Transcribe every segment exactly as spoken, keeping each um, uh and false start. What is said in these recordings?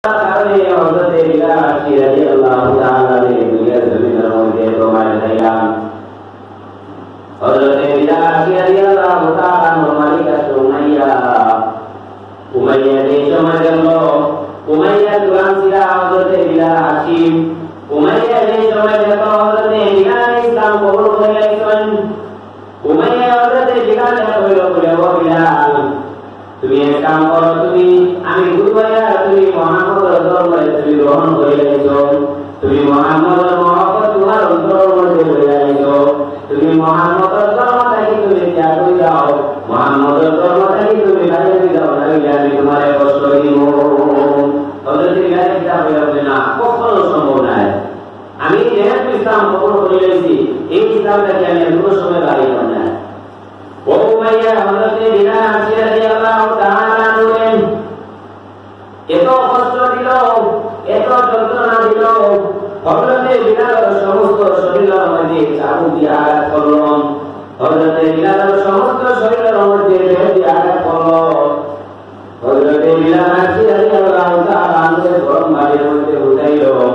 কারণে হযরতে বিলাল হাবশী রাদিয়াল্লাহু তাআলা আনহু দুনিয়ার জমিনের মধ্যে এত মাইর খাইলা। হযরতে বিলাল হাবশী রাদিয়াল্লাহু তাআলা আনহুর মালিক আছিল উমাইয়া। উমাইয়া যে সময় দেখলো, উমাইয়া তুরান ছিলা হযরতে বিলাল হাবশী। উমাইয়া যে সময় দেখলো হযরতে বিলাল ইসলাম কবুল করিলাইছইন, উমাইয়া হযরতে বিলালরে কইলো বুলে, "ও বিলাল, তুমি এক কাম করো, তুমি, আমি বুঝি আর তুমি মুহাম্মদর ধর্মরে তুমি গ্রহণ করিলাইছো, তুমি মুহাম্মদর মহব্বত তুমার অন্তরর মধ্যে লইয়া আইছো, তুমি মুহাম্মদর ধর্ম থাকি তুমি ত্যাগ করি যাও, মুহাম্মদর ধর্ম থাকি তুমি বাইর অই যাও, না অইলে আমি তুমারে কষ্ট দিমু।" হযরতে বিলাল কিতা কইলা বুলে, "না, কখনো সম্ভব নায়।" আমি যেহেতু ইসলাম কবুল করিলাইছি, এই ইসলাম থাকি আমি আর কোনো সময় বাড়ি যাব না। ও উমাইয়া, হযরতে বিলাল হাবশী রাদিয়াল্লাহু তাআলা আনহুরে এত কষ্ট দিল, এত যন্ত্রণা দিল, হযরতে বিলালর সমস্ত শরীরর মধ্যে চাবুক দিয়া আঘাত করল, হযরতে বিলালর সমস্ত শরীরর মধ্যে বেত দিয়া আঘাত করল। হযরতে বিলাল হাবশী রাদিয়াল্লাহু তাআলা আনহুরে গরম পানির মধ্যে উঠাইল।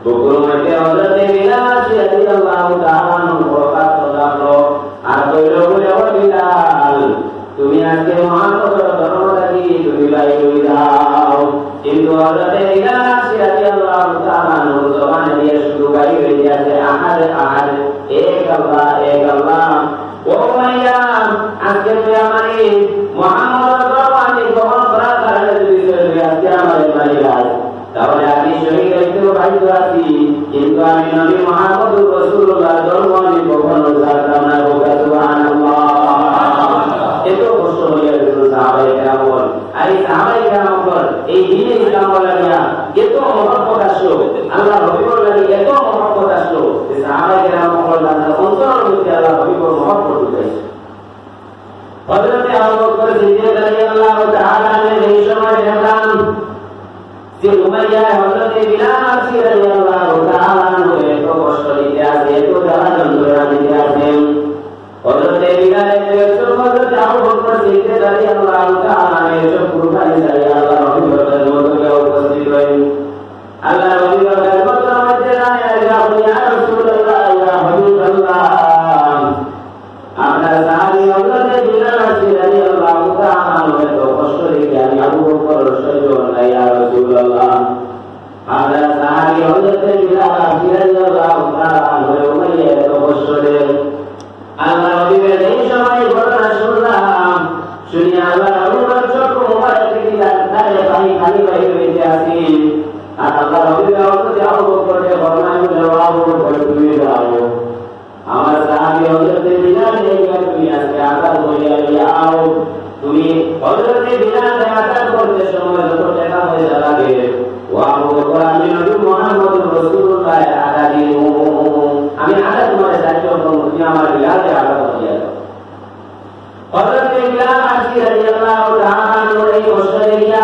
বুকুর মধ্যে হযরতে বিলাল হাবশী রাদিয়াল্লাহু তাআলা আনহু বড় কাতর লাগলো। আর কইল বুলে, "ও বিলাল, তুমি আজকে মুহাম্মদর ধর্ম থাকি তুমি বাইর অই যাও।" কিন্তু হযরতে বিলাল হাবশী রাদিয়াল্লাহু তাআলা আনহুর জবান দিয়া শুধু বাইর অইয়া আছে, "আহাদ, আহাদ, এক আল্লাহ, এক আল্লাহ।" ও উমাইয়া, আজকে তুই আমারে মুহাম্মদর ধর্ম আমি গ্রহণ করার কারণে যদি তুই আজকে আমারে মারিলাস, তাহলে আমি শহীদ হইতেও বাধ্য আছি, কিন্তু আমি নবী মুহাম্মদুর রাসূলুল্লাহর ধর্ম আমি কখনো ছাড়তাম না। বলুন সুবহানাল্লাহ। এত কষ্ট হইয়া গেছিল সাহাবায়ে কেরামর। আর এই সাহাবায়ে কেরামর এই দ্বীনে ইসলাম লাগিয়া এত মহব্বত আসলো, আল্লাহর হাবিবর লাগি এত মহব্বত আসলো যে সাহাবায়ে কেরামর তাদের অন্তরের মধ্যে আল্লাহর হাবিবর মহব্বত ঢুকাইছে। হযরতে আবু বকর সিদ্দিক রাদিয়াল্লাহু তাআলা আনহু এই সময় দেখলাম যে উমাইয়া হযরতে বিলাল হাবশী রাদিয়াল্লাহু তাআলা আনহুরে এত কষ্ট দিতে আছে, এত জ্বালা যন্ত্রণা দিতে আছে। হযরতে বিলাল একটু চোখ, হযরতে আবু বকর সিদ্দিক রাদিয়াল্লাহু তাআলা আনহু চোখ কুরবানি ছাড়িয়া আল্লাহর নবীর খেদমতে গিয়া উপস্থিত হইল। আল্লাহর নবীর খেদমতের মধ্যে দাঁড়াইয়া বলে, "ইয়া রাসূলুল্লাহ, ইয়া হাবিবাল্লাহ, আপনার সাহাবী হযরতে বিলাল হাবশী রাদিয়াল্লাহু তাআলা আনহু এত কষ্ট দিতে আমি আবু বকর সহ্য হয় না, ইয়া রাসূলুল্লাহ।" আপনার সাহাবী হযরতে বিলাল হাবশী রাদিয়াল্লাহু তাআলা আনহু উমাইয়া এত কষ্ট দেন। আল্লাহর নবীর এই সময় ঘটনা শুনলাম, শুনিয়া আল্লাহর নবীর চক্ষু মুবারক দিয়া পানি, পানি বাইর অইতে আছে। আর আল্লাহর নবীর হযরতে আবু বকররে ফরমাইল, "ও আবু বকর, তুমি যাও।" আমার সাহাবী হযরতে বিলালরে তুমি আজকে আজাদ করিয়া লইয়া আও। তুমি হযরতে বিলালরে আজাদ করতে সময় যত টাকা পয়সা লাগে, ও আবু বকর, আমি নবী মুহাম্মদুর রাসূলুল্লাহ আদা দিমু। আমি আদা তুমারে সাহায্য করমু, তুমি আমার বিলালরে আজাদ করিয়া দাও। হযরতে বিলাল হাবশী রাদিয়াল্লাহু তাআলা আনহুর এই কষ্ট দেখিয়া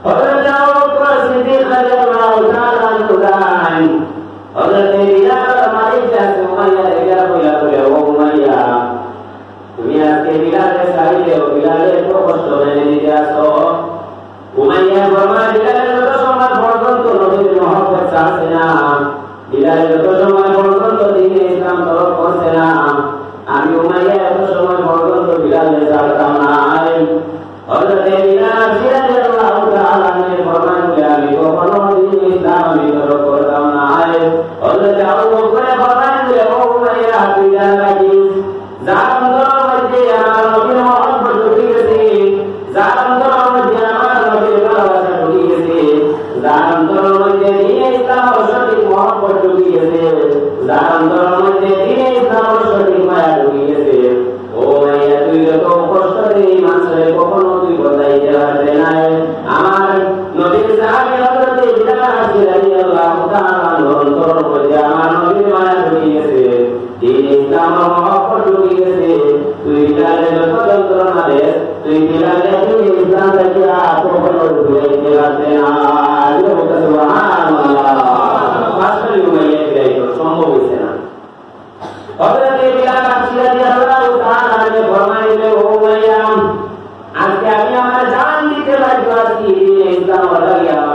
হযরতে আবু বকর সিদ্দিক রাদিয়াল্লাহু তাআলা আনহু যাইন। হযরতে বিলালর মালিক যে আছে উমাইয়া, এগিয়া কইলা বুলে, "ও উমাইয়া, তুমি আজকে বিলালরে ছাড়ি দেও, বিলালরে এত কষ্ট মেনে নিতে আছো।" উমাইয়া ফরমায়, "বিলালে যত সময় পর্যন্ত নবীর মহব্বত ছাড়ছে না, বিলালে যত সময় পর্যন্ত দ্বীনে ইসলাম তরক করছে না, আমি উমাইয়া এত সময় পর্যন্ত বিলালরে ছাড়তাম না।" হযরতে বিলাল রাদিয়াল্লাহু তাআলা আনহু ফরমাইন যে, "আমি কখনো দ্বীনে ইসলাম আমি তরক করতাম না।" হযরতে আবু বকরে ফরমাইন যে, "ও উমাইয়া, তুই জানা রাখিস, যার অন্তরের মধ্যে আমার নবীর মহব্বত ঢুকি গেছে, যার অন্তরের মধ্যে আমার নবীর ভালোবাসা ঢুকি গেছে, যার অন্তরের মধ্যে দ্বীনে ইসলামর সঠিক মহব্বত ঢুকি গেছে, যার অন্তরের মধ্যে দ্বীনে ইসলামর সঠিক মায়া ঢুকি গেছে, ও মাইয়া, তুই যত কষ্ট দে এই মানুষরে কখনো তুই বদলাইতে পারবে না।" আমার নবীর সাহাবী হযরতে বিলাল হাবশী রাদিয়াল্লাহু তাআলা আনহুর অন্তরের মধ্যে আমার নবীর মায়া ঢুকি গেছে, দ্বীনে ইসলামর মহব্বত ঢুকি গেছে। তুই বিলালরে যত যন্ত্রণা দে, তুই বিলালরে দ্বীনে ইসলাম থাকি আর কখনো দূরে দিতে পারবে না। জোরে বলতে সুবহানাল্লাহ। আসলে উমাইয়া ফিরাইতো সম্ভব হইছে না। হযরতে বিলাল হাবশী রাদিয়াল্লাহু তাআলা আনহু ফরমাইলে, "ও উমাইয়া, আজকে আমি আমার জান দিতে বাধ্য আছি, দ্বীনে ইসলামর লাগি আমার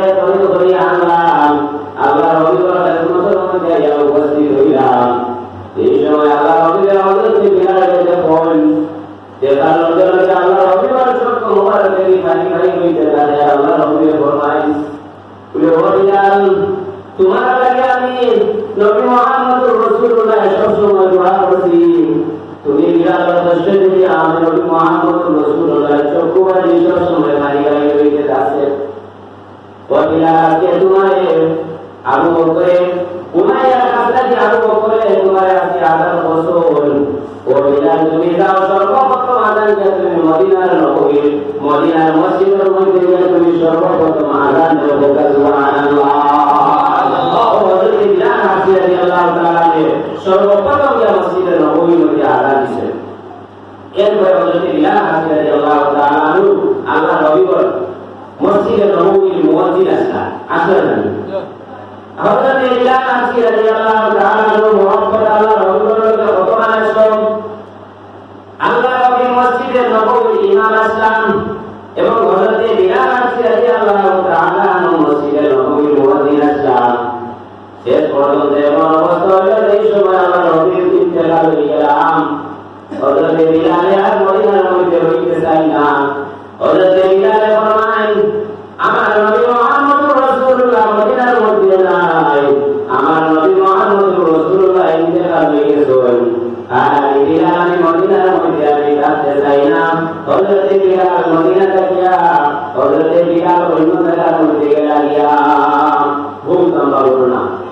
করি করি আনলাম, আল্লাহর হাবিবের খেদমতের মধ্যে আইয়া উপস্থিত হইলাম। এই সময় আল্লাহর হাবিবে হযরতে বিলালরে দেখইন, দেখার লগে লগে আল্লাহর হাবিবের চক্ষু মুবারক থাকি পানি বাহির হইতে থাকে। আর আল্লাহর হাবিবে ফরমাইন, বলে, "ও বিলাল, তোমার লাগি আমি নবী মুহাম্মদুর রাসূলুল্লাহ সবসময় দোয়া করছি, তুমি বিলালর কষ্ট যদি আমি নবী মুহাম্মদুর রাসূলুল্লাহ চক্ষু বাহির সবসময় পানি বাহির হইতে থাকে।" ও বিলাল, আজকে তোমারে আবু বকরে, উমাইয়ার কাছ থাকি আবু বকরে তোমারে আজকে আজাদ করছইন। ও বিলাল, তুমি যাও, সর্বপ্রথম আজান দিয়া তুমি মদিনার নববী, মদিনার মসজিদের মধ্যে গিয়া তুমি সর্বপ্রথম আজান দেও। সুবহানাল্লাহ। ও হযরতে বিলাল হাবশী রাদিয়াল্লাহু তাআলা আনহু সর্বপ্রথম গিয়া মসজিদে নববীর মধ্যে আজান দিছইন। এরপরে হযরতে বিলাল হাবশী রাদিয়াল্লাহু তাআলা আনহু আল্লাহর হাবিবর মসজিদে নববীর মুয়াজ্জিন আছলা, আছলা না? হযরতে বিলাল হাবশী রাদিয়াল্লাহু তাআলা আনহু মহব্বত আল্লাহর হাবিবর লগে কত মানে সব। আল্লাহর হাবিব মসজিদে নববীর ইমাম আছলা এবং হযরতে বিলাল হাবশী রাদিয়াল্লাহু তাআলা আনহু মসজিদে নববীর মুয়াজ্জিন আছলা। শেষ পর্যন্ত এমন অবস্থা হইল যে এই সময় আল্লাহর হাবিব ইন্তেকাল হয়ে গেলাম। হযরতে বিলালে আর মদিনার মধ্যে রইতে চাইন না। হযরতে বিলালে ফরমাইন, "আমার নবী মুহাম্মদুর রাসূলুল্লাহ মদিনার মধ্যে নাই, আমার নবী মুহাম্মদুর রাসূলুল্লাহ ইন্তেকাল হয়ে গেছেন। আর আমি বিলাল, আমি মদিনার মধ্যে আমি থাকতে চাই না।" হযরতে বিলাল মদিনা থাকিয়া হযরতে বিলাল অন্য জায়গার মধ্যে গেলা গিয়া। খুব লম্বা ঘটনা।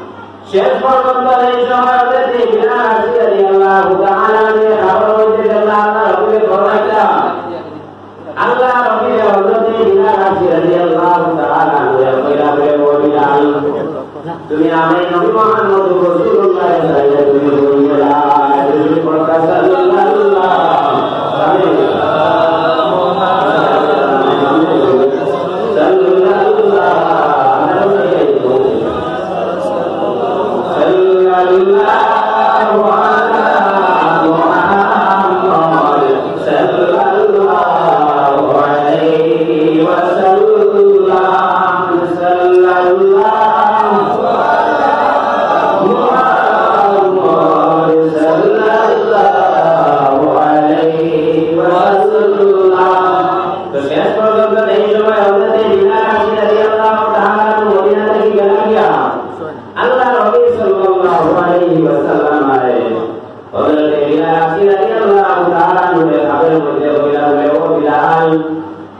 শেষ পর্যন্ত এই সময় হযরতে বিলাল হাবশী রাদিয়াল্লাহু তাআলা আনহু খবর হইতে গেল, আল্লাহর হাবিবে ফরমাইলা, আল্লাহর হাবিবে হযরতে বিলাল হাবশী রাদিয়াল্লাহু তাআলা আনহুরে কইলা, "ও বিলাল, তুমি আমি নবী মুহাম্মদুর রাসূলুল্লাহ সাল্লাল্লাহু আলাইহি ওয়াসাল্লাম, তুমি বলতা সাল্লাল্লাহু আলাইহি ওয়াসাল্লাম, সাল্লাল্লাহু আলাইহি ওয়াসাল্লাম।" সাল্লাল্লাহু আলা মুহাম্মদ সাল্লাল্লাহু আলাইহি ওয়াসাল্লাম, সাল্লাল্লাহু আলা মুহাম্মদ সাল্লাল্লাহু আলাইহি ওয়াসাল্লাম। তো শেষ পর্যন্ত এই সময় হযরতে বিলাল হাবশী রাদিয়াল্লাহু তাআলা আনহু মদিনা থাকি গেলা গিয়া। আল্লাহর নবী সাল্লাল্লাহু আলাইহি ওয়াসাল্লাম আরে হযরতে বিলাল হাবশী রাদিয়াল্লাহু তাআলা আনহুরে খাবের মধ্যে কইলা, বলে, "ও বিলাল,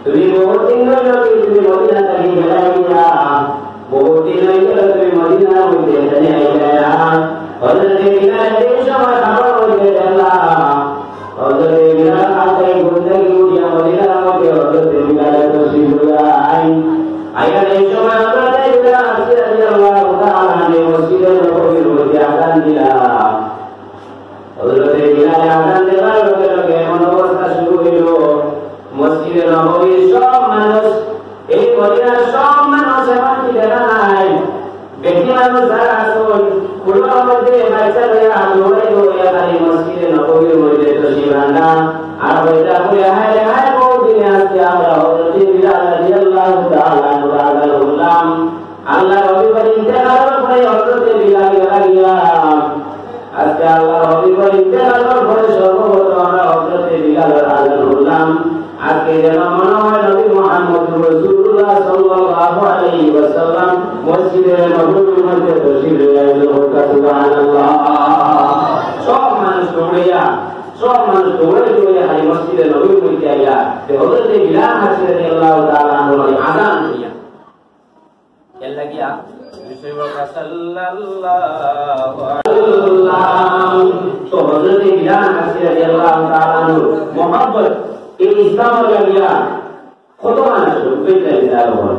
তুমি বহুত দিন হইল কি তুমি মদিনা থাকি গেলায় গিয়া? বহুত দিন হয়ে গেল তুমি মদিনার মধ্যে এখানে আইলায় না।" হযরতে বিলাল এই সময় খাবের মধ্যে দেখলা, হযরতে বিলাল হাতে ঘুম থাকি উঠিয়া মদিনার মধ্যে হযরতে বিলাল তশরিফ লইয়া আইন। আইয়া এই সময় হযরতে বিলাল হাবশী রাদিয়াল্লাহু তাআলা আনহু মসজিদে নববীর মধ্যে আজান দিলা। হযরতে বিলালে আজান দেবার লগে লগে এমন অবস্থা শুরু হইল, মসজিদে নববীর সব মানুষ, এই মদিনার সব মানুষ এখন কি দেখা নাই। বেটি মানুষ যারা আছইন, কুলোর মধ্যে বাচ্চা লইয়া দৌড়াই দৌড়াইয়া খালি মসজিদে নববীর মধ্যে তশরিফ আনরা। আর ওইটা বলে, "হায় রে হায়, বহুত দিনে আজকে আমরা হযরতে বিলাল রাদিয়াল্লাহু তাআলা আনহুর আজান শুনলাম।" আল্লাহর নবীর ইন্তেকালের পরে হযরতে বিলাল গেলা গিয়া। আজকে আল্লাহর নবীর ইন্তেকালের পরে সর্বপ্রথম আমরা হযরতে বিলালের আজান শুনলাম। আজকে যেন মনে হয় নবী মুহাম্মদুর রাসূলুল্লাহ সাল্লাল্লাহু আলাইহি ওয়াসাল্লাম মসজিদে নববীর মধ্যে তশরিফ লইয়া আইছইন। সুবহানাল্লাহ। সব মানুষ দৌড়াইয়া, সব মানুষ দৌড়াই দৌড়াইয়া খালি মসজিদে নববীর মধ্যে আইয়া, যে হযরতে বিলাল হাবশী রাদিয়াল্লাহু তাআলা আনহুর আজান শুনিয়া। এর লাগিয়া বিষয় বলতা সাল্লাল্লাহু আলাইহি ওয়াসাল্লাম। তো হযরতে বিলাল হাবশী রাদিয়াল্লাহু তাআলা আনহু মহব্বত এই ইসলামের লাগিয়া কত মানুষ উপেক্ষা বিচার হল।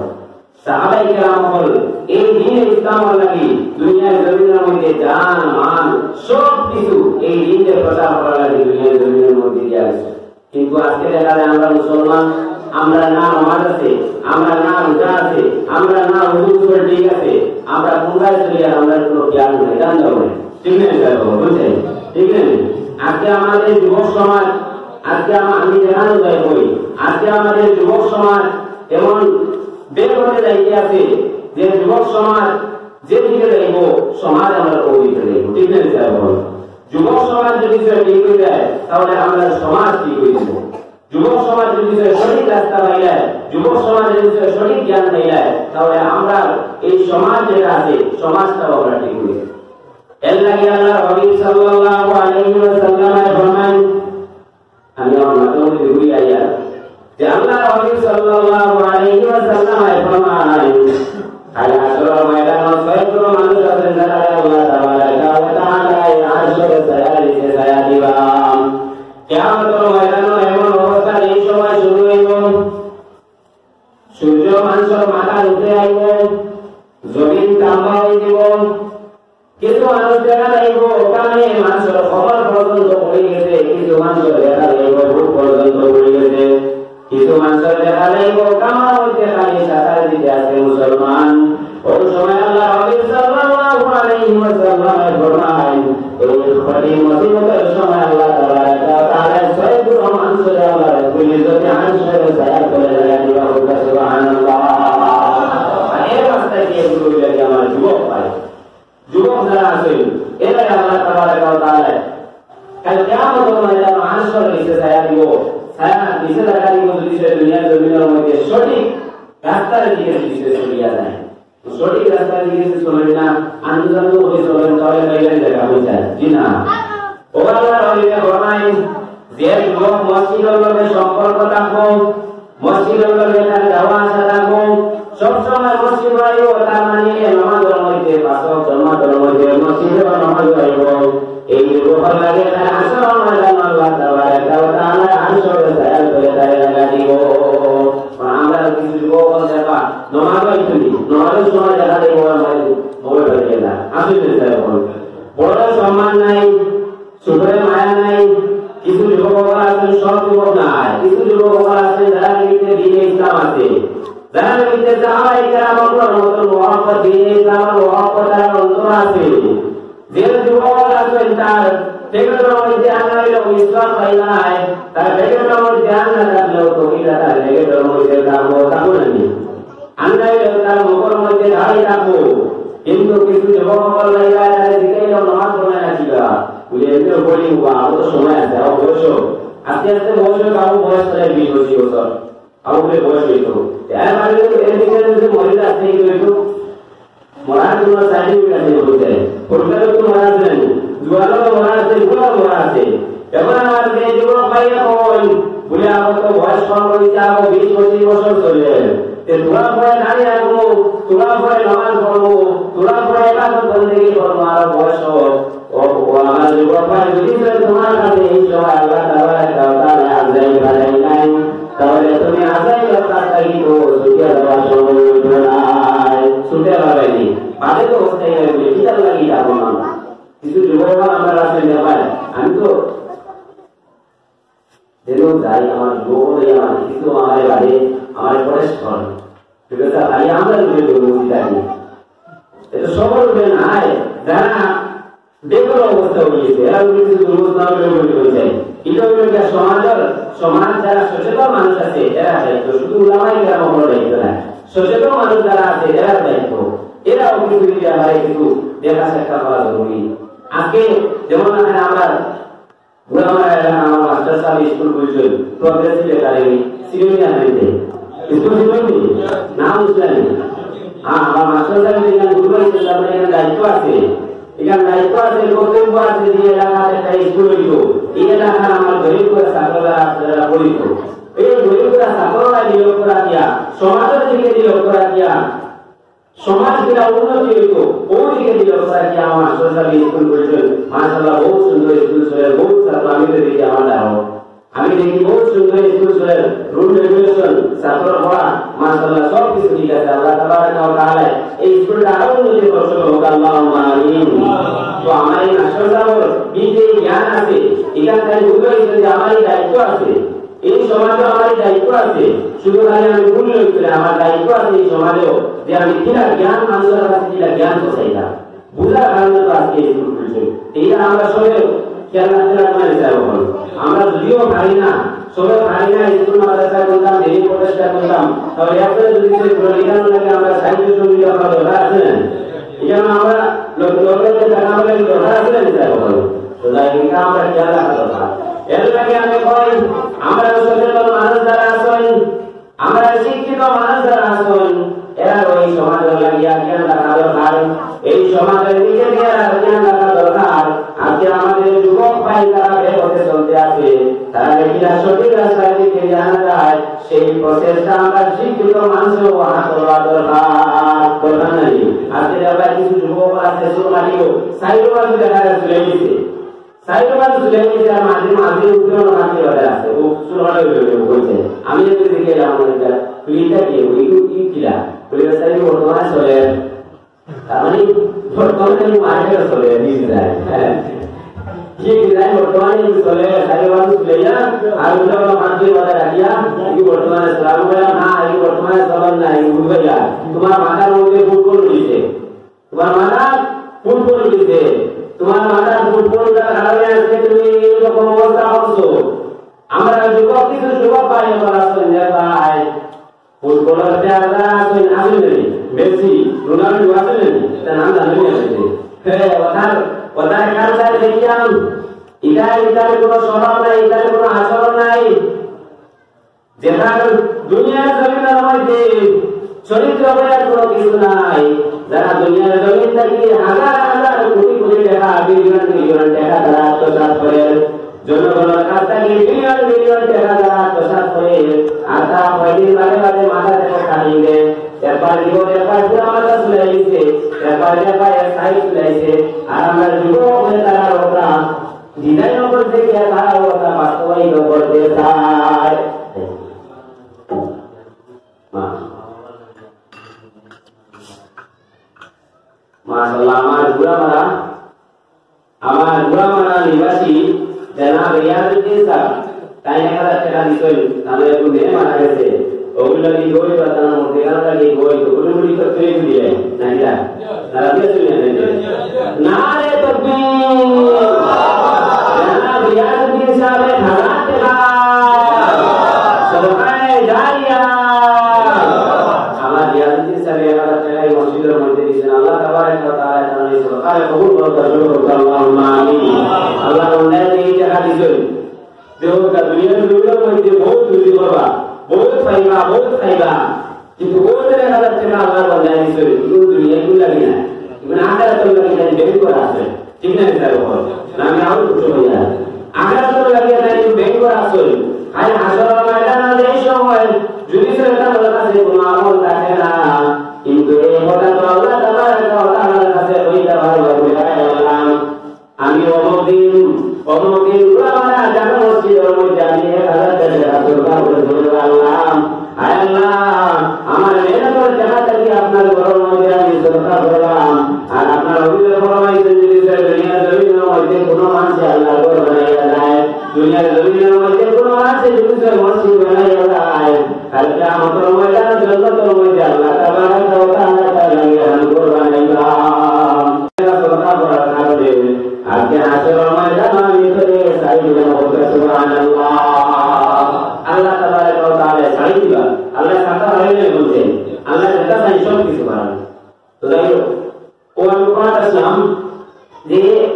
সাহাবায়ে কেরাম হল এই দ্বীনে ইসলামের লাগি দুনিয়ার জমিনের মধ্যে জান, মাল, সব কিছু এই দ্বীনকে প্রচার করার লাগি দুনিয়ার জমিনের মধ্যে দিয়া গেছে। কিন্তু আজকে দেখা যায় আমরা মুসলমান, আমরা না নামাজ আছে, আমরা না রোজা আছে, আমরা না উজু গোসল ঠিক আছে, আমরা কোনটায় চলি আর আমরা কোনো জ্ঞান নাই, জানতাম নাই। ঠিক না? এটা তো বুঝছেন? ঠিক না? আজকে আমাদের যুবক সমাজ, আজকে আমা-, আমি দেখানো যায় বই, আজকে আমাদের যুবক সমাজ এমন বের করতে যাইতে আছে যে যুবক সমাজ যেদিকে যাইব, সমাজ আমরা ওই দিকে যাইব, ঠিক না? যুবক সমাজ যদি সে ঠিক হয়ে যায়, তাহলে আমরা সমাজ ঠিক হয়ে যাব। যুবক সমাজ যদি সে সঠিক রাস্তা পাইলায়, যুবক সমাজ যদি সে সঠিক জ্ঞান পাইলায়, তাহলে আমরা এই সমাজ যেটা আছে, সমাজটাও আমরা ঠিক হয়ে যাবে। এর লাগি আল্লাহর হাবিব সাল্লাল্লাহু আলাইহি ওয়াসাল্লাম ফরমায়, আমি আমার মাথার মধ্যে ঘুরি আইয়া যে আল্লাহর হাবিব সাল্লাল্লাহু আলাইহি ওয়াসাল্লাম ফরমায়, কাল হাশরর ময়দানে ছয় প্রকার মানুষ আছেন, যারা আল্লাহ তাবারাকা ওয়া তাআলা আরশের ছায়া নিচে ছায়া দিবা। কিয়ামতের ময়দানে এমন অবস্থা এই সময় শুরু হইব, সূর্য মানুষের মাথার উপরে আইব, জমিন তামা হয়ে দিব, কিছু মানুষ দেখা যাইব ওখানে মানুষের কমর পর্যন্ত পড়ে গেছে, কিছু মানুষের দেখা যাইব বুক পর্যন্ত পড়ে গেছে, কিছু মানুষের দেখা যাইব কামার মধ্যে খালি সাঁতার দিতে আছে মুসলমান। ওই সময় আল্লাহর হাবিব সাল্লাল্লাহু আলাইহি ওয়াসাল্লাম ফরমায়, এই কঠিন মুসিবতের সময় আল্লাহ তাবারাকা ওয়া তাআলা ছয় প্রকার মানুষরে আল্লাহ রাব্বুল ইজ্জতে আরশের ছায়ার তলে জায়গা দিবা। সুবহানাল্লাহ। আর এই রাস্তায় কি এগুলো লাগে আমার যুবক ভাই? যুবক যারা আছেন, এরা আল্লাহ তাবারাকা ওয়া তাআলা কাল কিয়ামতের ময়দানে আরশের নিচে ছায়া দিব। ছায়া নিচে জায়গা দিব যদি সে দুনিয়ার জমিনের মধ্যে সঠিক রাস্তার দিকে যদি সে চলিয়া যায়। সঠিক রাস্তার দিকে যদি চলেন না, আন্দোলন করে চলেন, তাহলে পাইবেন জায়গা হয়ে যায়। জি না? ও আল্লাহর হাবিবে ফরমায়, যে যুবক মসজিদের লগে সম্পর্ক থাকবো, মসজিদের লগে তার যাওয়া আসা থাকবো, সবসময় মসজিদ বাড়িও তার মানে নামাজের মধ্যে, পাঁচ ওয়াক্ত নামাজের মধ্যে মসজিদে নামাজ পড়ব, এই যুবক লাগে তার আসল ময়দান আল্লাহ তাবারাকা ওয়া তাআলা আরশের ছায়ার তলে তারে জায়গা দিব। আর আমরা কিছু যুবক দেখা নামাজ হয় তুমি, নামাজের সময় দেখা যায় মোবাইল, মোবাইল ধরে গেলা, আসলে বড় সম্মান নাই, ছোটরে মায়া নাই। কিছু যুবক অকল আছেন, সব যুবক নাই, কিছু যুবক অকল আছেন যারা কিন্তু দ্বীনে ইসলাম আছে, যারা কিন্তু সাহাবায়ে কেরাম অকলর মতো মহব্বত, দ্বীনে ইসলামের মহব্বত তার অন্তর আছে। যে যুবক আছেন তার পকেটের মধ্যে আনা হইল মিসওয়াক পাইলাই, তার পকেটের মধ্যে আনা থাকলেও কবিতা তার পকেটের মধ্যে থাকবো, থাকবো না নি? আন্দাইলে তার মুখর মধ্যে দাড়ি থাকবো, কিন্তু কিছু যুবক অকল নাই, তারা জিজ্ঞাসা নামাজ পড়ে না কিবা? বলে, "এমনি পড়ি, বাবা, আমার তো সময় আছে, আমার বয়স হোক।" আস্তে আস্তে বয়স হোক, বাবু বয়স প্রায় বিশ পঁচিশ বছর, বাবু বলে বয়স হইতো। এর মানে তো এর ভিতরে যদি মহিলা আছে, কি হইতো? মরার কোনো সার্টিফিকেট আছে বলতে। পরিবারও তো মরা আছে, জুয়ানও মরা আছে, বুড়াও মরা আছে। এখন আমার যে যুবক ভাই এখন বলে, "আমার তো বয়স কম হয়েছে, আমার বিশ পঁচিশ বছর চলে।" তে তোরা পরে দাঁড়িয়ে রাখবো, তোরা পরে নামাজ পড়বো, তোরা পরে এবাদত বন্দেগি করবো, আরো বয়স হোক। ও, ও আমার যুবক ভাই, যদি সে তোমার কাছে এই সময় আল্লাহ তাবারাকা ওয়া তাআলা আজাইল পাঠাই নাই, তাহলে তুমি আজাইল কাছ থেকে তো ছুটে যাওয়ার সময় হইবে না, ছুটে যাবে নি। বাদে তো অবস্থায় হইবে, কিতার লাগি যাবো না? কিছু যুবক আমার আছে, ভাই, আমি তো যেন যাই, আমার যুবক হয়ে আমার কিছু আমার বাদে আমার পরে স্মরণ। ঠিক আছে, ভাই, আমরা যুগে যুগে বুঝি থাকি। এটা সবার উপরে নাই, যারা বেকার অবস্থা হয়ে গেছে, এরা যদি কিছু দুর্বল না হলে মনে করে যায়। এটা হলো একটা সমাজের, সমাজ যারা সচেতন মানুষ আছে, এরা দায়িত্ব, শুধু উলামায়ে কেরাম অকলর দায়িত্ব না। সচেতন মানুষ যারা আছে, এরা দায়িত্ব। এরাও কিছু যদি আমার কিছু দেখা সাক্ষাৎ করা জরুরি। আজকে যেমন এখানে আমরা বুড়ামারা এলাকা আমার মাস্টার সাহেব স্কুল খুলছেন, প্রগ্রেসিভ একাডেমি, সিনিয়র আনতে। স্কুল ছিল কি? নাম বুঝলেন? হ্যাঁ, আমার মাস্টার সাহেব এখানে গুরু হয়েছেন, তার মানে এখানে দায়িত্ব আছে। এখানে দায়িত্ব আছে, কর্তব্য আছে যে এলাকার একটা স্কুল হইতো। এই এলাকার আমার গরিব করে ছাত্ররা আছে, যারা পড়িত। এই গরিব করে ছাত্ররা নিয়োগ করা দিয়া, সমাজের দিকে নিয়োগ করা দিয়া, সমাজ যেটা উন্নতি হইতো, ওই দিকে নিয়োগ করা দিয়া আমার মাস্টার সাহেব স্কুল খুলছেন। মাশাআল্লাহ, বহুত সুন্দর স্কুল চলে, বহুত ছাত্র আমি তো দেখি আমার দাও। আমি দেখি বহুত সুন্দর স্কুল চলে, রুল রেগুলেশন, ছাত্র পড়া, মাশাআল্লাহ, সব কিছু ঠিক আছে। আল্লাহ তাবারাকা ওয়া তাআলা এই স্কুলটা আরো উন্নতি করতে হোক, আল্লাহুম্মা আমিন। তো আমার এই মাস্টার সাহেবের বিদ্যে জ্ঞান আছে, এখানকার বুঝতে হয়েছে যে আমার এই দায়িত্ব আছে, এই সমাজে আমার এই দায়িত্ব আছে। শুধু খালি আমি ভুল নই, আমার দায়িত্ব আছে এই সমাজেও, যে আমি কিনা জ্ঞান মানুষের কাছে কিনা জ্ঞান পৌঁছাইতাম, বুঝার কারণে তো আজকে এই স্কুল খুলছে। এইটা আমরা সবাই খেয়াল রাখতে লাগবে না, স্যার, এখন। আমরা যদিও পারি না, সবে পারি না, স্কুল মাদ্রাসা করতাম, দিনই প্রচেষ্টা করতাম, তাহলে এখন যদি সে পুনর্নির্মাণ লাগে, আমরা সাহায্য সহযোগিতা করার দরকার আছে না? এই জন্য আমরা লোক, লোকের টাকা আমরা কি দরকার আছে না, স্যার, এখন? তো যাই হোক, এটা আমরা খেয়াল রাখা দরকার। এর লাগে আমি কই, আমরা সচেতন মানুষ যারা আছেন, আমরা শিক্ষিত মানুষ যারা আছেন, এরা ওই সমাজের লাগিয়া জ্ঞান রাখা দরকার। এই সমাজের দিকে দিয়ে এরা জ্ঞান রাখা দরকার। আজকে আমাদের যুবক ভাই যারা বেপথে চলতে আছে, তারা কিনা সঠিক রাস্তার দিকে জানা যায়, সেই প্রচেষ্টা আমরা শিক্ষিত মানুষের হাত দেওয়া দরকার। দরকার নাই? আজকে আমরা কিছু যুবক আছে, সুরমাটিও সাইডে মাঝে দেখা যায় চলে গেছে। সাইডে মাঝে চলে গেছে, আর মাঝে মাঝে উপরে অন্য মাঝে বাজার আছে। ও সুরমাটি হয়ে গেছে, বলছে, "আমি একটু দেখে এলাম, আমার এটা, তুই এটা কি? ওই কি, কি কিলা?" বলে, "স্যার, এই বর্তমানে চলে।" তার মানে বর্তমানে আমি মার্কেটে চলে, নিজ যায়। হ্যাঁ। কি ডিজাইন বর্তমানে আমি চলে, সাইডে মাঝে চলে যা, আর ওটা অন্য মাঝে বাজার রাখিয়া, এই বর্তমানে সালাম করে, না, এই বর্তমানে চলন না, এই উঠবে যা। তোমার মাথার মধ্যে ফুটবল উঠেছে। তোমার মাথার ফুটবল উঠেছে। তোমার মাথার ফুটবল উঠার কারণে আজকে তুমি এইরকম অবস্থা করছো। আমরা যুবক, কিছু যুবক ভাই বলা শুনলে ভাই, ফুটবলের প্লেয়ার যারা আছেন, আছেন নি? মেসি, রোনাল্ডো আছেন নি? তার নাম জানেন নি আপনি? হ্যাঁ, ওটার, ওটার কালচার দেখিয়াম, এটা, এটার কোনো স্বভাব নাই, এটার কোনো আচরণ নাই। যেটা দুনিয়ার জমিনের মধ্যে চরিত্র বলে কোনো কিছু নাই। যারা দুনিয়ার জমিন থেকে হাজার হাজার কোটি কোটি টাকা, বিলিয়ন বিলিয়ন টাকা তারা আত্মসাৎ করে, জনগণের কাছ থেকে বিলিয়ন বিলিয়ন টাকা তারা আত্মসাৎ করে, আর তারা কয়দিন বাদে বাদে মাথা থেকে খাটিয়ে দেয়। একবার জীবন, একবার পুরা মাথা চলে আইছে, একবার একবার এক সাইড চলে আইছে। আর আমরা যুবক হয়ে তারা ওরা ডিজাইন করতে গিয়ে তারা ওটা বাস্তবায়িত করতে চায়। মা-, মাশাআল্লাহ, আমার গুড়ামারা, আমার গুড়ামারা নিবাসী জনাব রিয়াজউদ্দিন স্যার, তাই এক হাজার টাকা দিছেন, তাহলে একটু মেয়ে মারা গেছে, ওগুলো কি বই বা তার মধ্যে গেল কি বই, তো কোনো গুলি তো ফেলে দিলে, নাকি না? তারা দিয়েছিল না, নাকি? নারে তকবীর! জনাব রিয়াজউদ্দিন সাহেব এক হাজার টাকা। সদকায়ে জারিয়া। আমার রিয়াজউদ্দিন সাহেব এক হাজার টাকা এই মসজিদের মধ্যে দিয়েছেন। আল্লাহ তাবারাক ওয়া তাআলা তার এই সদকারে কবুল করুক, আল্লাহুম্মা আমিন। আল্লাহ বান্দায় এই টাকা দিয়েছেন। দেখো, দুনিয়ার জমিনের মধ্যে বহুত রুজি করবা, বহুত পাইবা, বহুত খাইবা। কিন্তু ওই যে এক হাজার টাকা আল্লাহ বান্দায় দিছে, এগুলো দুনিয়ার গুলো লাগে না, এগুলো আখেরাতের লাগি তাই বের করা আছে। ঠিক না, স্যার? বলো। না, আমি আরো কিছু বলি না। আখেরাতের লাগি তাই বের করা আছে। আর হাশরের ময়দানে যে সময় যদি শয়তানের কাছে কোনো আমল থাকে না, কিন্তু এই কথা তো আল্লাহ তাবারাক ওয়া তাআলার কাছে কইতে পারবো, "আয় আল্লাহ, আমি অমুক দিন, অমুক দিন পুরা আমার জামে মসজিদের মধ্যে আমি এক হাজার টাকা সদকা করে চলে আনলাম। আয় আল্লাহ, আমার মেহনতের টাকা থাকি আপনার ঘরের মধ্যে আমি সদকা করলাম।" আর আপনার হাবিবে ফরমাইছেন, যদি দুনিয়ার জমিনের মধ্যে কোনো মানুষে আল্লাহর ঘর বানাইয়া যায়, দুনিয়ার জমিনের মধ্যে কোনো মানুষে যদি মসজিদ বানাইয়া যায়, কাল কিয়ামতের ময়দানে জান্নাতের মধ্যে আল্লাহ তাবারাক ওয়া তাআলা তার লাগি হান ঘর বানাইবা। সদকা করার কারণে আজকে হাশরের ময়দানে আমি তো এই সাইডে বলতে সুবহানাল্লাহ। আল্লাহ তাবারাক ওয়া তাআলা ছাড়ি দিবা। আল্লাহ ছাড়তে পারেন না বলছেন। আল্লাহ যেটা চাই সব কিছু পারেন। তো যাই হোক, ও আমি কথা আসলাম যে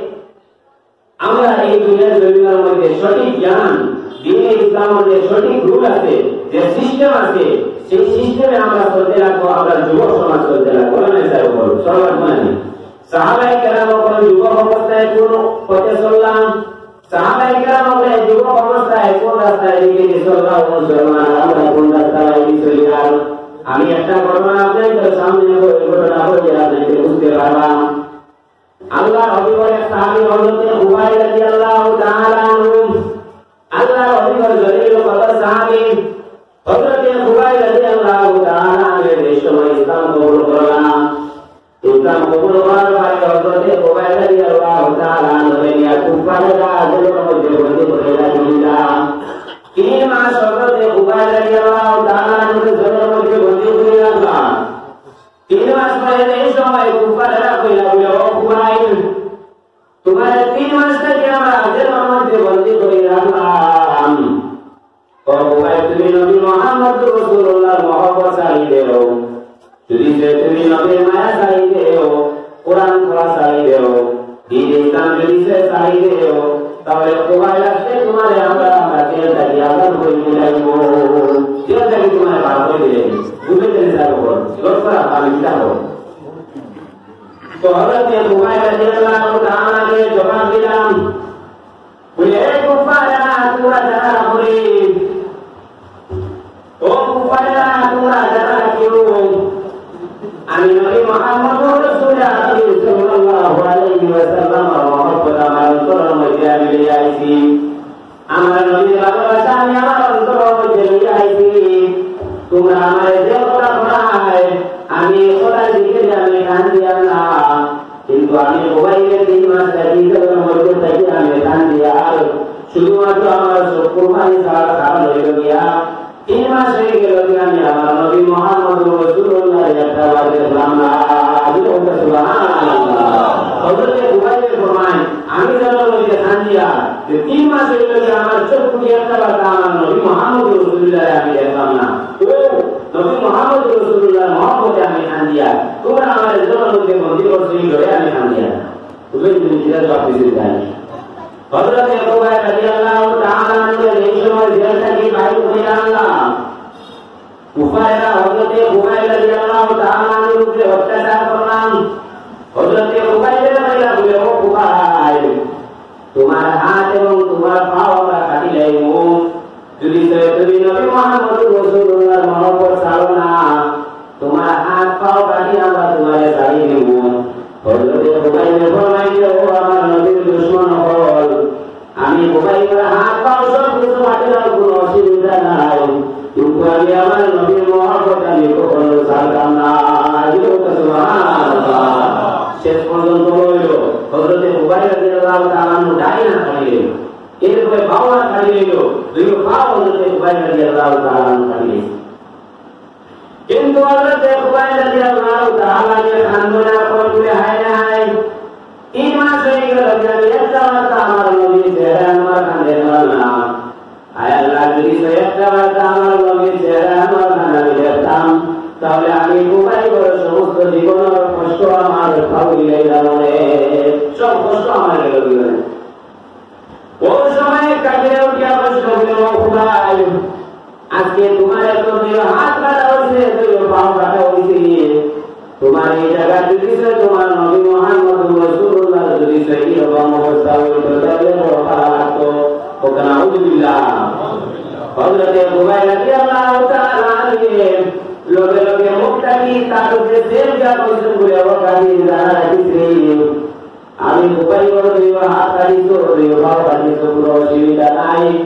আমরা এই দুনিয়ার জমিনের মধ্যে সঠিক জ্ঞান, দ্বীনে ইসলামের যে সঠিক রুল আছে, যে সিস্টেম আছে, সেই সিস্টেমে আমরা চলতে লাগবো, আমরা যুব সমাজ চলতে লাগবো। বলেন না, স্যার, বলুন, চলা লাগবো না নি? সাহাবায়ে কেরাম যখন যুবক অবস্থায় কোন পথে চললাম, সাহাবায়ে কেরাম যুবক অবস্থায় কোন রাস্তায় দিকে চললাম, মুসলমান আমরা কোন রাস্তায় চলি? আর আমি একটা ঘটনা আপনাদের সামনে বলি, ঘটনা বলি, আপনাদের বুঝতে পারলাম। আল্লাহর হাবিবের এক সাহাবী হযরতে খুবাইব রাদিয়াল্লাহু তাআলা আনহু, আল্লাহর হাবিবের জলিল কদর সাহাবী হযরতে খুবাইব রাদিয়াল্লাহু তাআলা আনহু যে সময় ইসলাম কবুল করলাম, ইসলাম কবুল করার পরে হযরতে খুবাইব রাদিয়াল্লাহু তাআলা আনহু নিয়া কুফফাররা জেলের মধ্যে বন্দী করে রাখছিলাম। তিন মাস হযরতে খুবাইব রাদিয়াল্লাহু তাআলা আনহুকে জেলের মধ্যে বন্দী করে রাখলাম। তিন মাস পরে এই সময় কুফফাররা কইলা বলে, "ও খুবাইব, তোমার তিন মাস থেকে আমরা তো হযরতে খুবাইব রাদিয়াল্লাহু তাআলা আনহু জবাব দিলা, বলে, "এ কুফারেরা, তোমরা যারা করে, ও কুফারেরা, তোমরা যারা কেউ, আমি নবী মুহাম্মদুর রাসূলুল্লাহ সাল্লাল্লাহু আলাইহি ওয়াসাল্লামর মহব্বত আমার অন্তরর মধ্যে আমি লইয়া আইছি।" আমার নবীর ভালোবাসা আমি আমার অন্তরর মধ্যে লইয়া আইছি। তোমরা আমারে যে কথা কইরায়, আমি এই কথার দিকে আমি কান দিয়ার না। কিন্তু আমি খুবাইবে তিন মাস থাকি জেলর মধ্যে থাকি আমি কান দিয়ার। শুধুমাত্র আমার চক্ষুর পানি ছাড়ার কারণ অইলো গিয়া, তিন মাস অই গেল যে আমি আমার নবী মুহাম্মদুর রাসূলুল্লাহরে একটা বার দেখলাম না। জোরে বলুন সুবহানাল্লাহ। হযরতে খুবাইবে ফরমাইন, আমি জেলর মধ্যে কান দিয়ার যে তিন মাস অই গেল যে আমার চক্ষু দিয়া একটা বার আমার নবী মুহাম্মদুর রাসূলুল্লাহরে আমি দেখলাম না। ও নবী মুহাম্মদুর রাসূলুল্লাহর মহব্বতে আমি কান দিয়ার। তোমরা আমারে জেলর মধ্যে বন্দী করছো, এই ডরে আমি কান দিয়ার। বুঝলেন? তুমি কিতা জবাব দিছো জানি? হযরতে খুবাইব রাদিয়াল্লাহু তাআলা আনহু এই সময় জেল থাকি বাইর করিয়া আনলা। কুফারেরা হযরতে খুবাইব রাদিয়াল্লাহু তাআলা আনহুর উপরে অত্যাচার করলা। হযরতে খুবাইবরে কইলা, বলে, "ও খুবাইব, তোমার হাত এবং তোমার পাও আমরা কাটিলাইমু। যদি তুমি নবী মুহাম্মদুর রাসূলুল্লাহর মহব্বত ছাড়ো না, তোমার হাত পাও কাটি আমরা তোমারে ছাড়ি দিমু।" হযরতে খুবাইবে ফরমাইলা, ও আমার নবীর দুশমন অকল, আমি খুবাইবর হাত পাও সব কিছু কাটিলাম, কোনো অসুবিধা নাই, কিন্তু আমি আমার নবীর মহব্বত আমি কখনো ছাড়তাম না। জোরে বলুন সুবহানাল্লাহ। শেষ পর্যন্ত অইলো, হযরতে খুবাইব রাদিয়াল্লাহু তাআলা আনহু ডাইন হাত কাটি লইল, এরপরে বাম হাত কাটি লইল, দুই পাও হযরতে খুবাইব রাদিয়াল্লাহু তাআলা আনহু কাটি লইল। কিন্তু হযরতে খুবাইব রাদিয়াল্লাহু তাআলা আনহু কান্দে না, বলে, হায় রে হায়, তিন মাস অই গেল যে আমি একটা বার আমার নবীর চেহারা আনোয়ার খান দেখলাম না। আয় আল্লাহ, যদি তো একটা বার আমার নবীর চেহারা আনোয়ার খান আমি দেখতাম, তাহলে আমি খুবাইবর সমস্ত জীবনর কষ্ট আমার পাও দিলে যাবো রে। সব কষ্ট আমার গেল জীবনে। ওই সময় কাফিরে উঠিয়া প্রশ্ন করল, "ও খুবাইব, আজকে তোমার এত দুই হাত কাটা অইছে, দুই পাও কাটা অইছে, তোমার এই জায়গা যদি সে তোমার নবী মুহাম্মদুর রাসূলুল্লাহ যদি সে এরকম অবস্থা অইতো, তাহলে বড় ভালা লাগতো।" বলুন নাউজুবিল্লাহ। হযরতে খুবাইব রাদিয়াল্লাহু তাআলা আনহু লগে লগে মুখ থাকি তার উপরে সেম যা কইছেন বলে, "ও কাফির, জানা রাখিস রে, আমি খুবাইবর দুই হাত কাটিছো, দুই পাও কাটিছো, কোনো অসুবিধা নাই।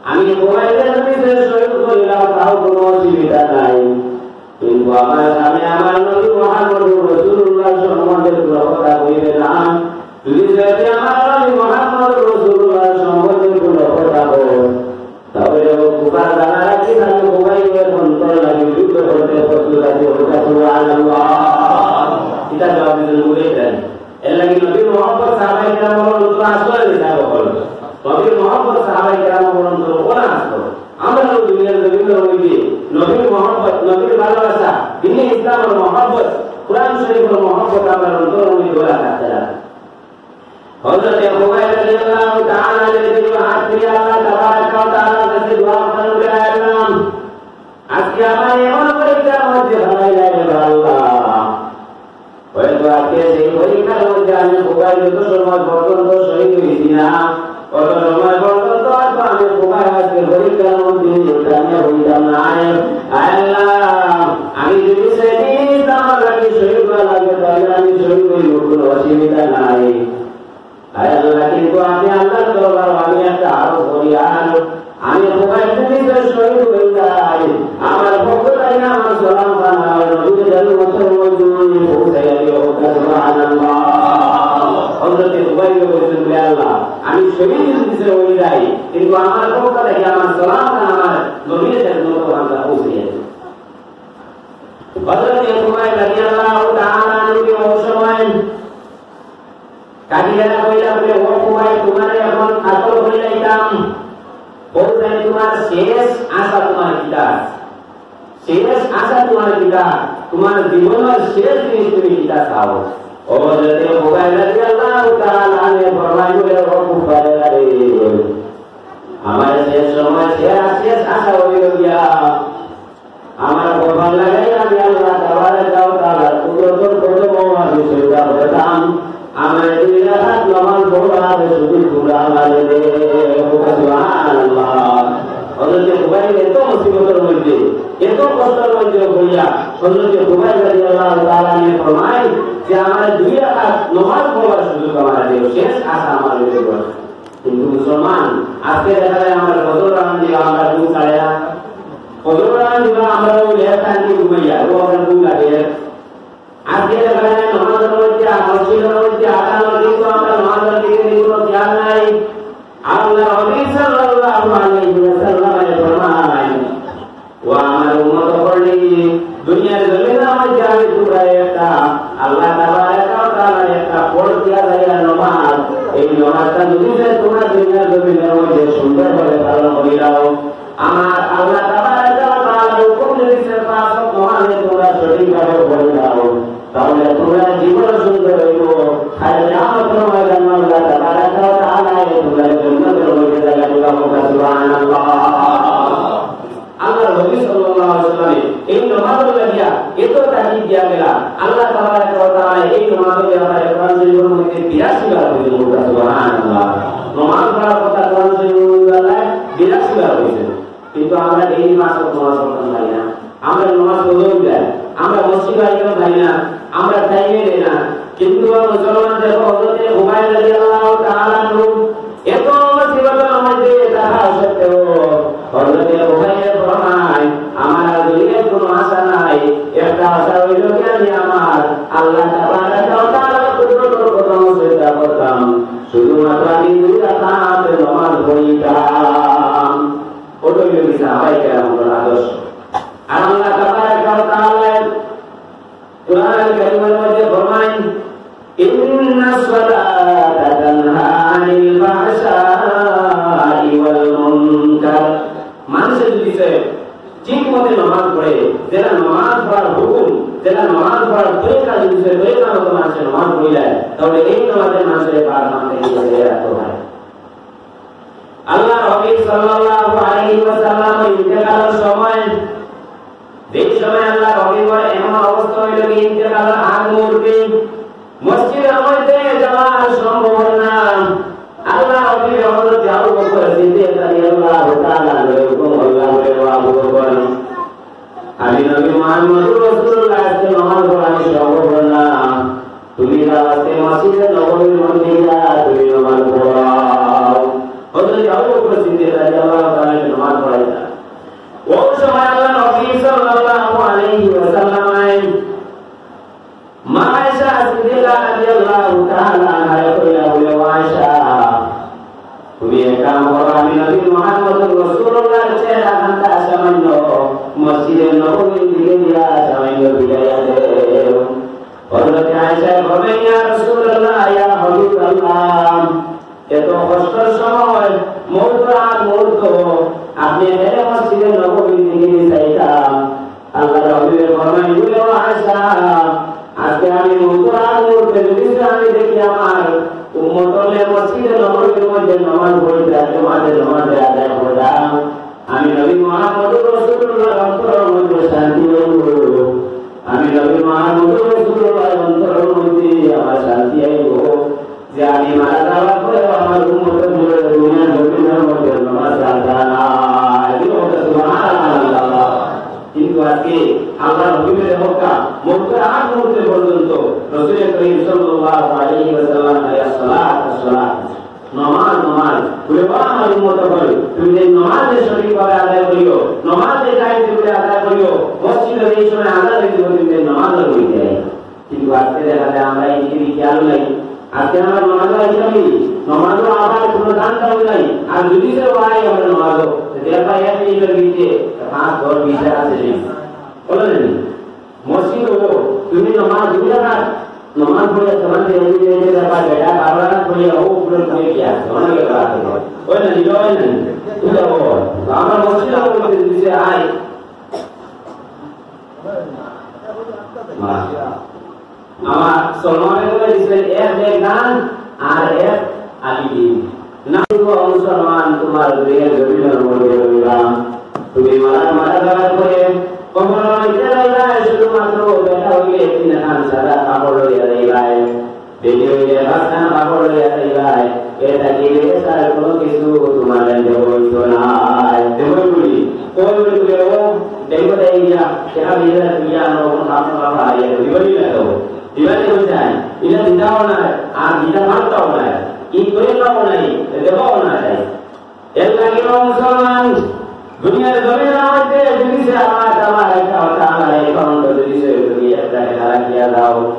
আমি খুবাইবরে যদি সে শহীদ করিলাম, তাও কোনো অসুবিধা নাই। কিন্তু আমার সামনে আমার নবী মুহাম্মদুর রাসূলুল্লাহ সম্বন্ধে কোনো কথা কইবে না। যদি সে আমার নবী মুহাম্মদুর রাসূলুল্লাহ সম্বন্ধে কোনো কথা কয়, তাহলে ও কুফার জানা রাখিস, আমি খুবাইবর অন্তর লাগি যুদ্ধ করতে প্রস্তুত আছি।" বলুন সুবহানাল্লাহ। এটা জবাব দিতে বলে দেন। এর লাগি নবীর মহব্বত সাহাবায়ে কেরামর অন্তর আসলে নিশা বকল। নবীর মহব্বত সাহাবায়ে কেরামর অন্তর ওলা আসলো। আমরা তো দুনিয়ার জমিনের মধ্যে নবীর মহব্বত, নবীর ভালোবাসা, দ্বীনে ইসলামের মহব্বত, কোরআন শরীফের মহব্বত আমরা অন্তরের মধ্যে ওলা থাকতে না। হযরতে খুবাইব রাদিয়াল্লাহু তাআলা আনহু দুই হাত তুলে আল্লাহ তাবারাকা ওয়া তাআলার কাছে দোয়া করেন, বলে, "আয় আল্লাহ, আজকে আমার এমন পরীক্ষার মধ্যে ফেলাইলা রে আল্লাহ, হয়তো আজকে সেই পরীক্ষার মধ্যে আমি খুবাইব যত সময় পর্যন্ত শহীদ হইছি না, অত সময় পর্যন্ত হয়তো আমি খুবাইব আজকে পরীক্ষার মধ্যে কামিয়াব হইতাম না। আয় আল্লাহ, আমি যদি সেদিন আমার লাগি শহীদ হওয়া লাগে, তাহলে আমি শহীদ হইব, কোনো অসুবিধা নাই।" আয় আল্লাহ, কিন্তু আমি আল্লাহর দরবারো আমি একটা আরজ করি, আর আমি খুবাইব যদি শহীদ হই যাই, আমার পক্ষ থাকি আমার সালাম খান আমার নবীর জন্মতের মধ্যে পৌঁছাইয়া দিও। সুবহানাল্লাহ। হযরতে খুবাইব বলছেন, "হে আল্লাহ, আমি শহীদ যদি হই যাই, কিন্তু আমার পক্ষ থাকি আমার সালাম খান আমার নবীর জন্মতের মধ্যে পৌঁছাইয়া দিও।" হযরতে খুবাইব রাদিয়াল্লাহু তাআলা আনহু ওই সময় কাফিরেরা কইলা বলে, "ও খুবাইব, তোমারে এখন কাতল করিলাইতাম, বলতে তোমার শেষ আশা তোমার কিতা আছে? শেষ আশা তোমার কিতা? তোমার জীবনের শেষ জিনিস তুমি কিতা চাও?" ও হযরতে খুবাইব রাদিয়াল্লাহু তাআলা আনহু ফরমাইল বলে, "ও কুফারেরা রে, আমার শেষ সময়, শেষ, শেষ আশা অইল গিয়া, আমার কপাল লাগাই আমি আল্লাহ তাবারাকা ওয়া তাআলার কুদরতর কদমো আমি চিন্তা করতাম, আমার দুই রাকাত নামাজ পড়ার সুযোগ তোমরা আমারে দেও। সুবহানাল্লাহ। হযরতে খুবাইব এত মুসিবতর মধ্যে, এত কষ্টর মধ্যে পড়িয়া হযরতে খুবাইব রাদিয়াল্লাহু তাআলা আনহু ফরমায় যে, "আমার দুই রাকাত নামাজ পড়ার সুযোগ আমারে দেও, শেষ আশা আমার হয়ে গেল।" কিন্তু মুসলমান, আজকে দেখা যায় আমরা ফজর আজান দিবা, আমরা ঘুম ছাড়ে না। ফজর আজান দিবা, আমরা ওই লেফট হ্যান্ড দিয়ে ঘুমাইয়া, ও আপনার ঘুম লাগে। আজকে দেখা যায় নামাজের মধ্যে, মসজিদের মধ্যে আজান, কিন্তু আমরা নামাজের দিকে কোনো খেয়াল নাই। আল্লাহর নবী সাল্লাল্লাহু আলাইহি ওয়াসাল্লাম ফরমায়, "ও আমার উম্মত অকল, দুনিয়ার জমিনের মধ্যে আমি তোমরা একটা, আল্লাহ তাবারাকা ওয়া তাআলার একটা ফরজ দিয়া যাইয়া নামাজ, এই নামাজটা যদি যে তোমরা দুনিয়ার জমিনের মধ্যে সুন্দরভাবে পালন করি দাও, আমার আল্লাহ তাবারাকা ওয়া তাআলার হুকুম যদি সে পাঁচ ওয়াক্ত নামাজে তোমরা সঠিকভাবে পড়ি দাও, তাহলে তোমরা জীবন সুন্দর হইব, আর কিয়ামতের ময়দানে আল্লাহ তাবারাকা ওয়া তাআলা তোমরা জান্নাতের মধ্যে জায়গা দিবা।" সুবহানাল্লাহ। আল্লাহর নবী সাল্লাল্লাহু আলাইহি ওয়াসাল্লামে এই নামাজের লাগিয়া এত তাকিদ দিয়া গেলা, আল্লাহ তাবারাকা ওয়া তাআলা এই নামাজের ব্যাপারে কোরআন শরীফের মধ্যে বিরাশি বার বলছেন। সুবহানাল্লাহ। নামাজ পড়ার কথা কোরআন শরীফের মধ্যে আল্লাহ বিরাশি বার বলছেন। কিন্তু আমরা এই পাঁচ ওয়াক্ত নামাজ পড়তাম পারি না, আমরা নামাজ পড়তেও যাই, আমরা মসজিদ আইতেও পারি না, আমরা টাইমে দেয় না। কিন্তু মুসলমান দেখো, হযরতে খুবাইব রাদিয়াল্লাহু তাআলা আনহু এত মুসিবতের মধ্যে থাকা সত্ত্বেও হযরতে খুবাইব ফরমায়, "আমার আর দুনিয়ার কোনো আশা নাই, একটা আশা হইল কি আমি আমার আল্লাহ তাবারাকা ওয়া তাআলার কুদরতর কথা চিন্তা করতাম, শুধুমাত্র আমি দুই রাকাত নামাজ পড়িতাম।" ওটা হইল কি সাহাবায়ে কেরামর আদর্শ। আর আল্লাহ তাবারাকা ওয়া তাআলা কোরআন কারীমের মধ্যে ফরমায়, "ইন্নাস সালাতা তানহা আনিল ফাহশাই ওয়াল মুনকার।" মানুষে যদি সে ঠিক মতে নামাজ পড়ে, যেটা নামাজ পড়ার হুকুম, যেটা নামাজ পড়ার তরিকা, যদি সে তরিকা মতো মানুষে নামাজ পড়ে যায়, তাহলে এই নামাজের মানুষের পাপ থেকে বেঁচে রাখতে হয়। আল্লাহর নবী সাল্লাল্লাহু আলাইহি ওয়াসাল্লাম ইন্তেকালের সময়, যে সময় আল্লাহর নবীর এমন অবস্থা হইল যে ইন্তেকালের আগ মুহূর্তে মসজিদের মধ্যে যাওয়া সম্ভব হয় না। আল্লাহর নবী হযরত আবু বকর সিদ্দিক রাদিয়াল্লাহু তাআলা আনহু হুকুম আল্লাহ বলে, "ও আবু বকর, আমি নবী মুহাম্মদুর রাসূলুল্লাহ, আজকে নামাজ পড়ানি সম্ভব হলো না। তুমি যাও আজকে মসজিদে নববীর মধ্যে গিয়া তুমি নামাজ পড়াও।" হযরত আবু বকর সিদ্দিক রাদিয়াল্লাহু তাআলা আনহু নামাজ পড়াইতা। ওই সময় আল্লাহর নবী সাল্লাল্লাহু আলাইহি ওয়াসাল্লাম আইন মা আয়েশা সিদ্দিকা রাদিয়াল্লাহু তাআলা আনহা কইলা বলে, "ও আয়েশা, তুমি এক কাম করো, আমি নবী মুহাম্মদুর রাসূলুল্লাহর চেহারা খানটা সামান্য মসজিদে নববীর দিকে দিয়া সামান্য ফিরাইয়া দেও।" হযরত আয়েশা বলেন, "ইয়া রাসূলুল্লাহ, ইয়া হাবিবাল্লাহ, এত কষ্টর সময়, মউতর আগ মুহূর্ত, আপনি এখানে মসজিদে নববীর দিকে চাইতাম।" আল্লাহর নবী ফরমাইলেন, "ও আয়েশা, আজকে আমি মউতর আগ মুহূর্তে যদি আমি দেখি আমার উম্মত অকলে মসজিদে নববীর মধ্যে নামাজ পড়িতা, জমাতে নামাজ আদায় করতাম, আমি নবী মুহাম্মদুর রাসূলুল্লাহর অন্তরের মধ্যে শান্তি অইব, আমি নবী মুহাম্মদুর রাসূলুল্লাহর অন্তরের মধ্যে আমার শান্তি অইব।" যে আমি মারা যাওয়ার পরে আমার উম্মত অকলে দুনিয়ার জমিনের মধ্যে নামাজ ছাড়তা না। এই কথা সুবহানাল্লাহ। কিন্তু আজকে আল্লাহর নবীর হক্কা মউতর আগ মুহূর্ত পর্যন্ত রাসূল করিম সাল্লাল্লাহু আলাইহি ওয়াসাল্লাম আলাইহিস সালাতু ওয়াস সালাম, নামাজ, নামাজ। বলে, "ও আমার উম্মত অকল, তুমি যে নামাজ সঠিকভাবে আদায় করিও, নামাজ টাইম টেবিলে আদায় করিও, মসজিদে এই সময় আজান দিতে হবে, তুমি যে নামাজ পড়িতে।" কিন্তু আজকে দেখা যায় আমরা এই দিকে খেয়াল নাই। আজকে আমরা নামাজও আইতাম, নামাজও আবার কোনো দান দাম নাই। আর যদি সে ভাই আমরা নামাজও, তো দেখা এক মিনিটের ভিতরে পাঁচ, দশ, বিশ হাজার আছে নি। বলেন নি? মসজিদও তুমি নামাজ দুই রাকাত, নামাজ পড়ে তোমার যে এই যে, এই যে ব্যাপার, বেটা, বারো রাকাত পড়ে, ও উপরে পড়ে কি আছে? অনেক ব্যাপার আছে। ওই না, নিল ওই না। বুঝা ও। তো আমরা মসজিদও বলতে দিছে, আয়। আমার সলমানে বলে দিচ্ছেন, এক ব্যাগ ধান আর এক আলি দিন। না, ও মুসলমান, তোমার দুনিয়ার জমিনের মধ্যে রইলাম। তুমি মারা, মারা যাওয়ার পরে কবর নিতে যাইবা, শুধুমাত্র বেটা হইলে তিন খান সাদা কাপড় লইয়া যাইবা। করিয়া চাইবায়, এর থাকি বেশ আর কোনো কিছু তোমার লাগি দেওয়া অইতো নায়। দেওয়া অইবো নি? কই বলি বুলে, ও, দেখো তাই গিয়া, দেখা দিলে তুমি আনো, ওখান খাওয়া খাওয়া ইয়ে করি, বলি না তো। দিবা নি কই চাই? ইটা দিতাও নায়, আর দিতা পারতাও নায়। ই তরিকাও নাই, দেওয়াও নায়। এর লাগি ও মুসলমান, দুনিয়ার জমিনের মধ্যে যদি সে আল্লাহ তাবারাকা ওয়া তাআলার অ্যাকাউন্ট যদি সে তুমি একটা টেকা রাখিয়া দাও,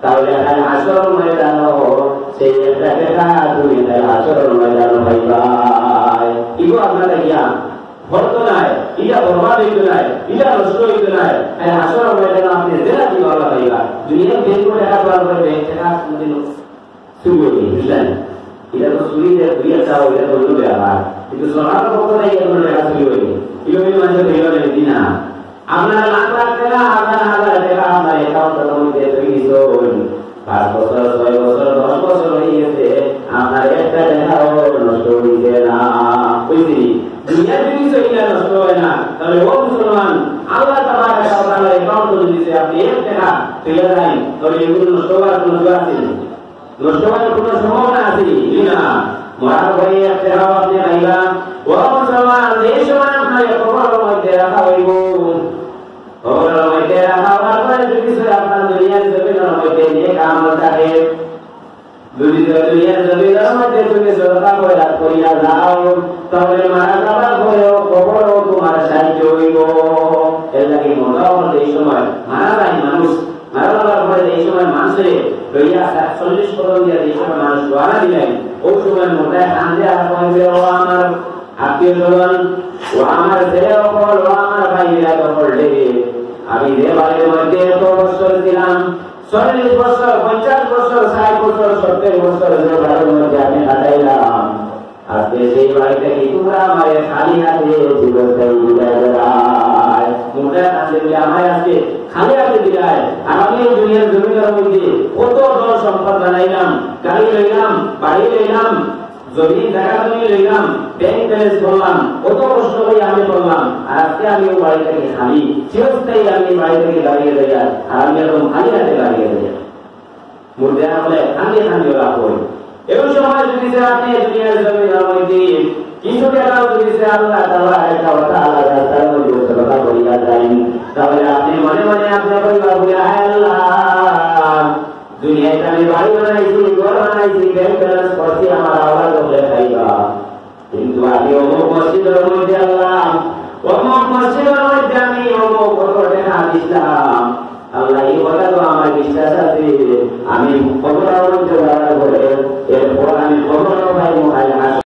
তাহলে কাল হাশর ময়দানো সেই একটা টেকা তুমি কাল হাশর ময়দানো পাইবায়। ইগু আপনার গিয়া হতো নায়, ইটা বরবাদ অইতো নায়, ইটা নষ্ট অইতো নায়। কাল হাশর ময়দানো আপনি যেটা দিবা আল্লাহ পাইবা। দুনিয়ার ব্যাংক টেকা তো আর ব্যাংক টেকা কোনদিন চুরি অইনি, বুঝলেন? ইটা তো চুরি যে দুই একটা, ইটা তো অন্য ব্যাপার। কিন্তু সরকারের পক্ষ থাকি কোনো টেকা চুরি অইনি। ইটা অইলে মানুষের বেরোয় না, জি না। আপনার লাখ লাখ টেকা, হাজার হাজার টেকা আপনার অ্যাকাউন্টের মধ্যে তৈরি হইছে। পাঁচ বছর, ছয় বছর, দশ বছর হয়ে গেছে, আপনার একটা টেকাও নষ্ট হইছে না। বুঝলি? দুনিয়ার জিনিস হইলে নষ্ট হয় না। তাহলে ও মুসলমান, আল্লাহ তাবারাকা ওয়া তাআলার অ্যাকাউন্ট যদি সে আপনি এক টেকা তুলে দেন, তাহলে এগুলো নষ্ট হওয়ার কোনো সুযোগ আছে? নষ্ট হওয়ার কোনো সম্ভাবনা আছে? জি না। মরার পরে এক টেকাও আপনি পাইবা। ও মুসলমান, যে সময় আপনার কবরের মধ্যে রাখা হইব, কবরের মধ্যে রাখা হওয়ার পরে যদি সে আপনার দুনিয়ার জমিনের মধ্যে নেক আমল থাকে, যদি সে দুনিয়ার জমিনের মধ্যে তুমি সদকা খয়রাত করিয়া যাও, তাহলে মারা যাবার পরেও কবরও তোমার সাহায্য হইব। এর লাগি মরলে এই সময় মারা যায় মানুষ, মারা যাওয়ার পরে এই সময় মানুষের লইয়া ষাট চল্লিশ কদম দিয়া এই সময় মানুষ রওয়ানা দিলেন, ওই সময় মুর্দায় কান্দে আর কয় যে, "ও আমার আত্মীয় স্বজন, ও আমার ছেলে অকল, ও আমার ভাই বিরাট অকল রে, আমি যে বাড়ির মধ্যে এত বছর ছিলাম, চল্লিশ বছর, পঞ্চাশ বছর, ষাট বছর, সত্তর বছর যে বাড়ির মধ্যে আমি কাটাইলাম, আজকে সেই বাড়িতে কি তোমরা আমারে খালি হাতে চিরস্থায়ী বিদায় দেওয়ায়?" মুর্দায় কান্দে বলে, "আমারে আজকে খালি হাতে দিলায়, আর আমি এই দুনিয়ার জমিনের মধ্যে কত ধন সম্পদ বানাইলাম, গাড়ি লইলাম, বাড়ি লইলাম, জমি, জায়গা জমি লইলাম, ব্যাংক ব্যালেন্স করলাম, কত কষ্ট করে আমি করলাম, আর আজকে আমি ওই বাড়ি থাকি খালি, চিরস্থায়ী আমি এই বাড়ি থাকি বাড়িয়ে যাইয়ার, আর আমি একদম খালি হাতে বাড়িয়ে যাইয়ার।" মুর্দা অকলে কান্দি কান্দি ওলা কয়। এই সময় যদি সে আপনি দুনিয়ার জমিনের মধ্যে কিছু টেকাও যদি সে আল্লাহ তাবারাকা ওয়া তাআলার রাস্তার মধ্যে সদকা করিয়া দেন, তাহলে আপনি মনে মনে আপনি কইবা বলে, "হায় আল্লাহ, দুনিয়াত আমি বাড়ি বানাইছি, ঘর বানাইছি, ব্যাংক ব্যালেন্স করছি, আমার আওলাদ অকলে খাইবা।" কিন্তু আমি অমুক মসজিদের মধ্যে আল্লাহ, অমুক মসজিদের মধ্যে আমি অমুক কত টেকা দিছিলাম। আল্লাহ, এই কথা তো আমার বিশ্বাস আছে। আমি কবরের মধ্যে যাওয়ার পরে, এরপর আমি কবরও পাইব, কাল হাশর